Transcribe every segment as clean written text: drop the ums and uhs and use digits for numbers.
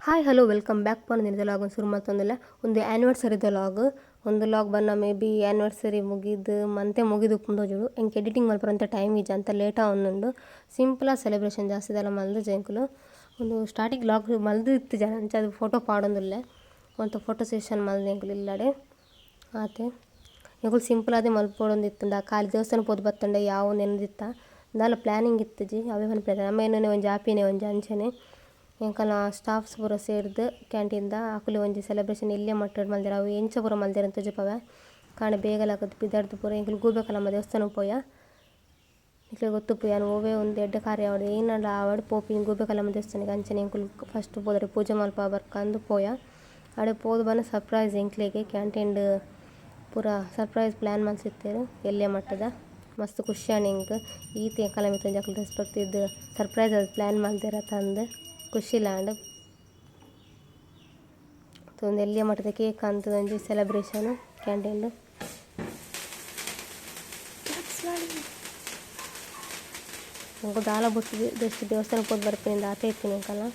Hi hello welcome back ಪಂದ್ log ಶುರು ಮಲ್ತೊಂದುಲ್ಲ. ಒಂದು ಆ್ಯನಿವರ್ಸರಿದ ಲಾಗ್. ಒಂದು ಲಾಗ್ ಬನ್ನ ಮೇ ಬಿ ಆ್ಯನಿವರ್ಸರಿ ಮುಗಿದು ಮಂತೆ ಮುಗಿದು ತೋಜುಂಡು. ಎಂಕ್ ಎಡಿಟಿಂಗ್ ಮಲ್ಪುರಂತ ಟೈಮ್ ಇಜ್ಜಿ ಅಂತ ಲೇಟ್ ಆವೊಂದುಂಡು. ಸಿಂಪಲ್ ಸೆಲೆಬ್ರೇಷನ್ ಜಾಸ್ತಿ ದಾಲ ಮಲ್ದಿಜ ಎಂಕುಲು. ಉಂದು ಸ್ಟಾರ್ಟಿಂಗ್ ಲಾಗ್ ಮಲ್ದು ಇತ್ತಿಜ ಅಂಚ ಅದು ಫೋಟೋ ಪಾಡೊಂದುಲ್ಲೆ. ಒಂತೆ ಫೋಟೋ ಸೆಷನ್ ಮಲ್ದೆ ಎಂಕುಲು ಇಲ್ಲಡೆ ಆತೆ. ಎಂಕುಲು ಸಿಂಪಲ್ ಆದೆ ಮಲ್ಪೊಡೊಂದಿತ್ತುಂಡ ಖಾಲಿ ದೇವಸ್ಥಾನ ಪೋದು ಬತ್ತುಂಡ ಯಾವು ಎನ್ನುದಿತ್ತ. ದಾಲ ಪ್ಲಾನಿಂಗ್ ಇತ್ತಿಜಿ ಅವೇ ಪನ್ಪೆರ್ ನಮ್ಮ ಎನ್ನುನೆ ಒಂಜಿ ಆಪಿನೆ ಒಂಜಿ ಅಂಚನೆ. ಎಂಕಲ್ನ ಸ್ಟಾಫ್ಸ್ ಪೂರ ಸೇರ್ದ್ ಕ್ಯಾಂಟೀನ್ ದ ಅಕುಲು ಒಂಜಿ ಸೆಲೆಬ್ರೇಷನ್ ಎಲ್ಯ ಮಟ್ಟಡ್ ಮಲ್ದೆರ್ ಅವು ಎಂಚ ಪೂರ ಮಲ್ದೆರ್ ಅಂದ್ ತೋಜಪಾವೆ. ಕಾಂಡೆ ಬೇಗ ಲಕುದು ಪಿದಡ್ದ್ ಪೂರ ಎಂಕುಲು ಗೂವೆಕಲಮ್ಮ ದೇವಸ್ಥಾನಗ್ ಪೋಯ. ನಿಕ್ಲೆಗ್ ಗೊತ್ತುಪ್ಪು ಯಾನ್ ಒವ್ವೇ ಒಂದು ಎಡ್ಡೆ ಕಾರ್ಯ ಆವಡ್ ಏನಾಂಡ ಆವಡ್ ಪೋಪಿನಿ ಗೂವೆಕಲಮ್ಮ ದೇವಸ್ಥಾನಗ್ ಅಂಚನೆ ಎಂಕುಲು ಫಸ್ಟ್ ಪೋದರೆ ಪೂಜೆ ಮಲ್ಪ ಬರ್ಕಂದ್ ಪೋಯ. ಅಡೆ ಪೋದು ಬನ್ನ ಸರ್ಪ್ರೈಸ್ ಎಂಕ್ಲೆಗ್ ಕ್ಯಾಂಟೀನ್ ಪೂರ ಸರ್ಪ್ರೈಸ್ ಪ್ಲಾನ್ ಮಲ್ತಿತ್ತೆರ್ ಎಲ್ಯ ಮಟ್ಟದ. ಮಸ್ತ್ ಖುಷಿ ಆಂಡ್ ಎಂಕ್ ಈತ್ ಎಂಕಲ್ನ ಮಿತ್ತ್ ಒಂಜಿ ಅಕುಲು ರೆಸ್ಪೆಕ್ಟ್ ದೀದ್ ಸರ್ಪ್ರೈಸ್ ಆದ್ ಪ್ಲಾನ್ ಮಲ್ದೆರ್ ಅತ್ತಂದ್ ಖುಷಿಲ ಆಂಡ್. ಉಂದು ಎಲ್ಯ ಮಟ್ಟದ ಕೇಕ್ ಅಂದ್ ಒಂಜಿ ಸೆಲೆಬ್ರೇಷನ್ ಕ್ಯಾಂಟೀನ್. ಎಂಕುಲು ದಾಲ ಬೊರ್ಚಿ ಜಸ್ಟ್ ದೇವಸ್ಥಾನ ಪೋದು ಬರ್ಪಿನಿಂದ್ ಆತೆ ಇತ್ತಿನಿ ಎಂಕಲ್ನ.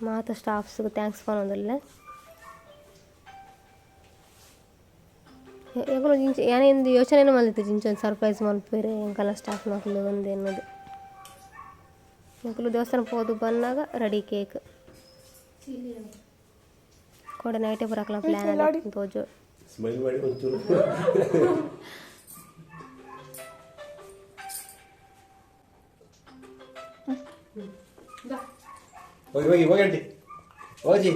ಮಾತ ಸ್ಟಾಫ್ಸ್ ಗ್ thanks ಪನೊಂದುಲ್ಲೆ. ಎಂಕುಲು ಇಂಚ ಯಾನ್ ಇಂದು ಯೋಚನೆನೆ ಮಲ್ತಿಜ್ಜಿ ಇಂಚ ಒಂಜಿ ಸರ್ಪ್ರೈಸ್ ಮಲ್ಪುವೆರ್ ಎಂಕಲ್ನ ಸ್ಟಾಫ್ ನಕುಲು ಉಂದು ಎನ್ನುದು. ಎಂಕುಲು ದೇವಸ್ಥಾನ ಪೋದು ಬನ್ನಗ ರೆಡಿ ಕೇಕ್. ಕೋಡೆ ನೈಟೇ ಪೂರ ಅಕಲ್ನ ಪ್ಲಾನ್ ಆದಿತ್ತ್ಂಡ್ ತೋಜೊಡು. ಸ್ಮೈಲ್ ಮಾಡಿ ಒಂಚೂರು. ಹೋಗಿ ಹೋಗಿ ಹೋಗಿ ಆಂಟಿ ಹೋಗಿ.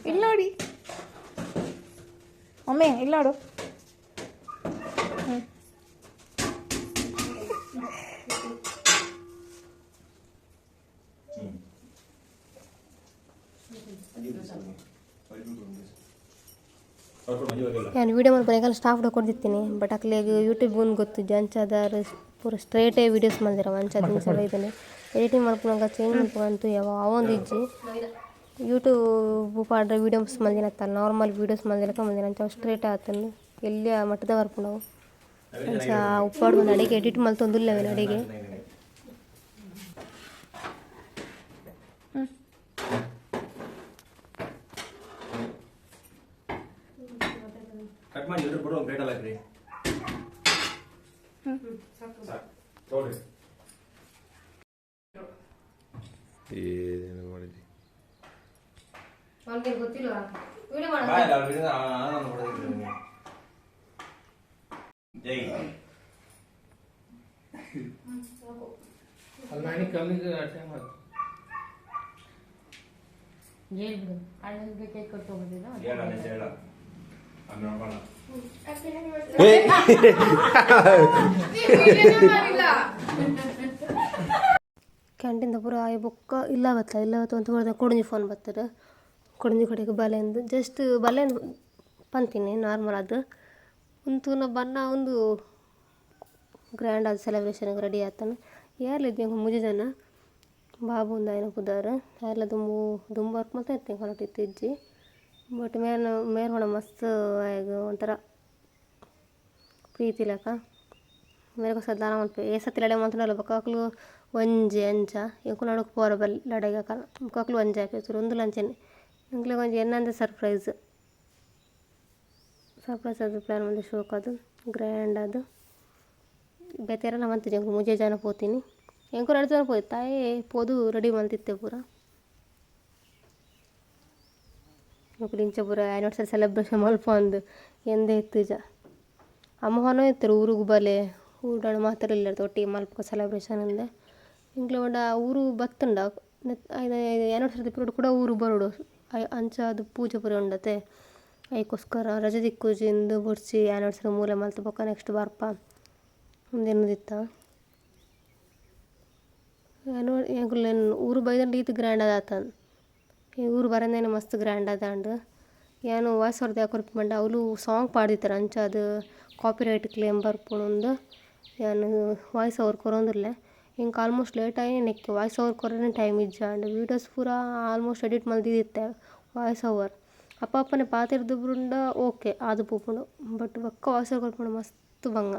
ಇಲ್ಲಿ ನೋಡಿ ಮಮ್ಮಿ, ಇಲ್ಲಿ ನೋಡು. ಯಾನ್ ವೀಡಿಯೋ ಮಲ್ಪುನ ಎಂಕಲ್ನ ಸ್ಟಾಫ್ ಕೊರ್ದಿತ್ತೀನಿ ಬಟ್ ಅಕ್ಲೆಗ್ ಯೂಟ್ಯೂಬ್ ಒಂದು ಗೊತ್ತಿಜ್ಜಿ ಅಂಚಾದಾರ್ ಪೂರ ಸ್ಟ್ರೇಟೇ ವೀಡಿಯೋಸ್ ಮಲ್ದೆರ್ ಅವು ಅಂಚಾದ್ ಇಂಚ ಬೈದ್ಂಡ್. ಎಡಿಟಿಂಗ್ ಮಲ್ಪುನಗ ಚೇಂಜ್ ಮಲ್ಪುನಗ ಯಾವ ಆವೊಂದಿಜ್ಜಿ. ಯೂಟ್ಯೂಬ್ ಪಾಡ್ರೆ ವೀಡಿಯೋಸ್ ಮಲ್ದಿನತ್ತ ನಾರ್ಮಲ್ ವೀಡಿಯೋಸ್ ಮಲ್ದಿಲಕ ಮಲ್ದಿನ ಅಂಚ ಅವು ಸ್ಟ್ರೇಟ್ ಆತುಂಡು. ಎಲ್ಯ ಮಟ್ಟದ ಬರ್ಪುಂಡು ಅವು. ಅಂಚ ಉಪ್ಪಡ್ ಒಂದು ಅಡೆಗೆ ಎಡಿಟ್ ಮಲ್ತೊಂದುಲ್ಲೆ ಅವೆನ್ ಅಡೆಗೆ. ಕಟ್ ಮಾಡಿ ಎಲ್ಲರೂ ಕೊಡು, ಒಂದು ಪ್ಲೇಟ್ ಅಲ್ಲಿ ಹಾಕ್ರಿ. ಸಾಕು ತಗೊಳ್ರಿ. ಏನು ಮಾಡಿದ್ರಿ? ಜೈ. ಹೇಳ ನಿಜ ಹೇಳ. ಆಮೇಲೆ ನೋಡೋಣ. ಕ್ಯಾಂಟೀನ್ದ ಪೂರ ಆಯಿ ಬೊಕ್ಕ ಇಲ್ಲ ಬತ್ತ ಇಲ್ಲ ಬತ್ತ ಅಂತ ಹೊಡೆದ ಕೊಡಂಜಿ ಫೋನ್ ಬತ್ತದ. ಕೊಡಂಜಿ ಕಡೆಗೆ ಬಲೆಂದು ಜಸ್ಟ್ ಬಲೆಂದು ಪಂತೀನಿ ನಾರ್ಮಲ್ ಅದು ಉಂತುನ ಬನ್ನ ಒಂದು ಗ್ರ್ಯಾಂಡ್ ಆದ್ ಸೆಲೆಬ್ರೇಷನ್ ರೆಡಿ ಆತನ. ಏರ್ಲ ಇಜ್ಜಿ ಎಂಕುಲು ಮೂಜಿ ಜನ ಬಾಬು ಉಂದು ಆಯನ ಪುದರ್. ಏರ್ಲ ದುಂಬು ದುಂಬು ವರ್ಕ್ ಮಲ್ತ ಇತ್ತೆ ಎಂಕಲ್ನ ಇತ್ತೆ ಇಜ್ಜಿ. ಬಟ್ ಮೇರ್ನ ಮೇರ್ ಪಂಡ ಮಸ್ತ್ ಆಯಗ್ ಒಂಥರ ಪ್ರೀತಿ ಲೆಕ. ಮೇರೆಗೋಸ್ಕರ ದಾಲ ಮಲ್ಪುವೆ ಏ ಸರ್ತಿ ಲಡಾಯಿ ಮಲ್ತುಂಡಲ ಬೊಕ ಅಕುಲು ಒಂಜಿ ಅಂಚ ಎಂಕುಲು ನಡುಕು ಪೋರ ಬಲ್ಲಿ ಲಡಾಯಿಗ್ ಅಕಲ್ನ ಬೊಕ ಅಕುಲು ಒಂಜಿ ಆಪೆರ್. ಉಂದುಲ ಅಂಚನೆ ಎಂಕ್ಲೆಗ್ ಒಂಜಿ ಎನ್ನಂದೆ ಸರ್ಪ್ರೈಸ್ ಸರ್ಪ್ರೈಸ್ ಆದ್ ಪ್ಲಾನ್ ಮಂತೆ ಶೋಕ್ ಆದ್ ಗ್ರ್ಯಾಂಡ್ ಆದ್. ಬೇತೆ ಏರೆಲ ಮಂತಿಜಿ ಎಂಕುಲು ಮೂಜೆ ಜನ ಪೋತಿನಿ. ಎಂಕುಲು ರಡ್ಡ್ ಜನ ಪೋಯಿತ್ತ ಆಯೆ ಪೋದು ರೆಡಿ ಮಲ್ತಿತ್ತೆ ಪೂರ. ಮೊಕುಲು ಇಂಚ ಪೂರ ಆ್ಯನಿವರ್ಸರಿ ಸೆಲೆಬ್ರೇಷನ್ ಮಲ್ಪೊಂದು ಎಂದೇ ಇತ್ತಿಜ. ಅಮ್ಮ ಪನೊ ಇತ್ತೆರ್ ಊರುಗು ಬಲೆ ಊರುಡು ಮಾತೆರ್ಲ ಉಲ್ಲೆರ್ ಒಟ್ಟಿಗೆ ಮಲ್ಪುಗ ಸೆಲೆಬ್ರೇಷನ್ ಅಂದೆ. ಎಂಕ್ಲೆ ಪಂಡ ಊರು ಬತ್ತುಂಡ ಆ್ಯನಿವರ್ಸರಿ ಪಿರಿಯಡ್ ಕೂಡ ಊರು ಬರೊಡು ಅಂಚಾದ್ ಪೂಜೆ ಪೂರ ಉಂಡತೆ ಐಕೋಸ್ಕರ ರಜೆ ತಿಕ್ಕುಜಿ ಇಂದ್ ಬೊಡ್ಚಿ ಆ್ಯನಿವರ್ಸರಿ ಮೂಲೆ ಮಲ್ತ್ ಬೊಕ ನೆಕ್ಸ್ಟ್ ಬರ್ಪ ಉಂದು ಎನ್ನುದಿತ್ತ. ಎಂಕುಲು ಊರು ಬೈದಂಡ ಈತ್ ಗ್ರ್ಯಾಂಡ್ ಆದ್ ಆತಂದ್. ಈ ಊರು ಬರಂದೇನೆ ಮಸ್ತ್ ಗ್ರ್ಯಾಂಡ್ ಆದಾಂಡ್. ಯಾನ್ ವಾಯ್ಸ್ ಓವರ್ ದಾಯೆ ಕೊರ್ಪಿ ಪಂಡ ಅವ್ಲು ಸಾಂಗ್ ಪಾಡ್ದಿತ್ತೆರ್ ಅಂಚಾದ್ ಕಾಪಿರೈಟ್ ಕ್ಲೇಮ್ ಬರ್ಪುಂಡು ಯಾನ್ ವಾಯ್ಸ್ ಓವರ್ ಕೊರೊಂದುಲ್ಲೆ. ಎಂಕ್ ಆಲ್ಮೋಸ್ಟ್ ಲೇಟ್ ಆಯಿ ನೆಕ್ಕೆ ವಾಯ್ಸ್ ಓವರ್ ಕೊರ್ರೆ ಟೈಮ್ ಇಜ್ಜಾಂಡ್. ವೀಡಿಯೋಸ್ ಪೂರ ಆಲ್ಮೋಸ್ಟ್ ಎಡಿಟ್ ಮಲ್ತಿದಿತ್ತೆ ವಾಯ್ಸ್ ಓವರ್. ಅಪ್ಪ ಅಪ್ಪನೆ ಪಾತೆರ್ದು ಬುರುಂಡ ಓಕೆ ಆದ್ ಪೋಪುಂಡು ಬಟ್ ಬೊಕ್ಕ ವಾಯ್ಸ್ ಓವರ್ ಕೊರ್ಪುಂಡ ಮಸ್ತ್ ಬಂಗ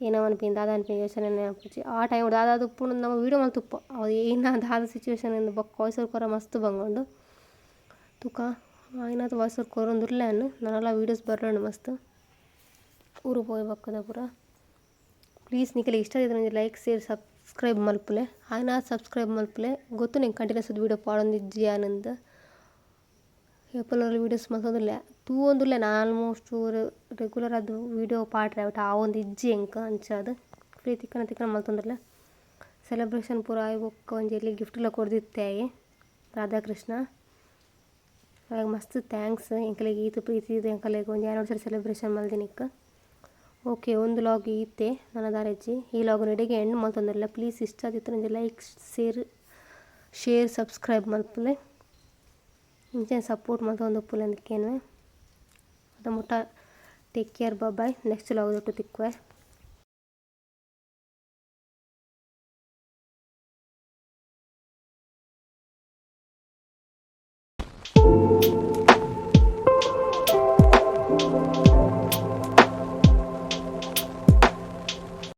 ಏನ ಪನ್ಪಿನಿ ದಾದ ಪನ್ಪಿನಿ ಯೋಚನೆನೆ ಆಪುಜಿ ಆ ಟೈಮ್ ದಾದ ಉಪ್ಪುಂಡು ನಮ ವೀಡಿಯೋ ಮಲ್ತುಪ್ಪ ಅವು ಏನ ದಾದ ಸಿಚುವೇಶನ್ ಇಂದ್ ಬೊಕ್ಕ ವಾಯ್ಸ್ ಓವರ್ ಕೊರ್ರೆ ಮಸ್ತ್ ಬಂಗ ಉಂಡು. ತೂಕ ಆಯಿನಾತ್ ವಾಯ್ಸ್ ಓವರ್ ಕೊರೊಂದುಲ್ಲೆ ಯಾನ್ ನನಲ ವೀಡಿಯೋಸ್ ಬರೊಡು ಮಸ್ತ್. ಊರು ಪೋಯಿ ಬೊಕ್ಕದ ಪೂರ. ಪ್ಲೀಸ್ ನಿಕಲೆಗ್ ಇಷ್ಟ ಆದಿತ್ತ್ಂಡ ಒಂಜಿ ಲೈಕ್ ಶೇರ್ ಸಬ್ಸ್ಕ್ರೈಬ್ ಮಲ್ಪುಲೆ. ಆಯಿನಾತ್ ಸಬ್ಸ್ಕ್ರೈಬ್ ಮಲ್ಪುಲೆ. ಗೊತ್ತುಂಡು ಎಂಕ್ ಕಂಟಿನ್ಯೂಸ್ ಆದ್ ವೀಡಿಯೋ ಪಾಡೊಂದಿಜ್ಜಿ ಯಾನ್ ಇಂದ್. ಏಪೊಲ ವೀಡಿಯೋಸ್ ಮಲ್ತೊಂದುಲ್ಲೆ ತೂವೊಂದುಲ್ಲೆ ಯಾನ್ ಆಲ್ಮೋಸ್ಟ್ ರೆಗ್ಯುಲರ್ ಆದ್ ವೀಡಿಯೋ ಪಾಡ್ರೆ ಬಟ್ ಆವೊಂದಿಜ್ಜಿ ಎಂಕ್ ಅಂಚಾದ್ ಫ್ರೀ ತಿಕ್ಕನ ತಿಕ್ಕನ ಮಲ್ತೊಂದುಲ್ಲೆ. ಸೆಲೆಬ್ರೇಷನ್ ಪೂರ ಆಯಿ ಬೊಕ್ಕ ಒಂಜಿ ಎಲ್ಯ ಗಿಫ್ಟ್ ಲ ಕೊರ್ದಿತ್ತೆ ಆಯೆ ರಾಧಾಕೃಷ್ಣ. ಆಯಗ್ ಮಸ್ತ್ thanks ಎಂಕಲೆಗ್ ಈತ್ ಪ್ರೀತಿ ದೀದ್ ಎಂಕಲೆಗ್ ಒಂಜಿ ಆನಿವರ್ಸರಿ ಸೆಲೆಬ್ರೇಷನ್ ಮಲ್ದಿನಿಕ್. ಓಕೆ ಉಂದು ಲಾಗ್ ಈತೆ ನನ ದಾಲ ಇಜ್ಜಿ ಈ ಲಾಗ್ ನು ಇಡೆಗೆ ಎಂಡ್ ಮಲ್ತೊಂದುಲ್ಲೆ ಪ್ಲೀಸ್ ಇಷ್ಟ ಆದಿತ್ತ್ಂಡ ಒಂಜಿ ಲೈಕ್ ಶೇರ್ ಶೇರ್ ಸಬ್ಸ್ಕ್ರೈಬ್ ಮಲ್ಪುಲೆ. ಇಂಚನೆ ಸಪೋರ್ಟ್ ಮಲ್ತೊಂದುಪ್ಪುಲೆ ಅಂದ್ ಕೇನುವೆ. ಅದ ಮುಟ take care bye next vlog ದೊಟ್ಟು ತಿಕ್ಕುವೆ.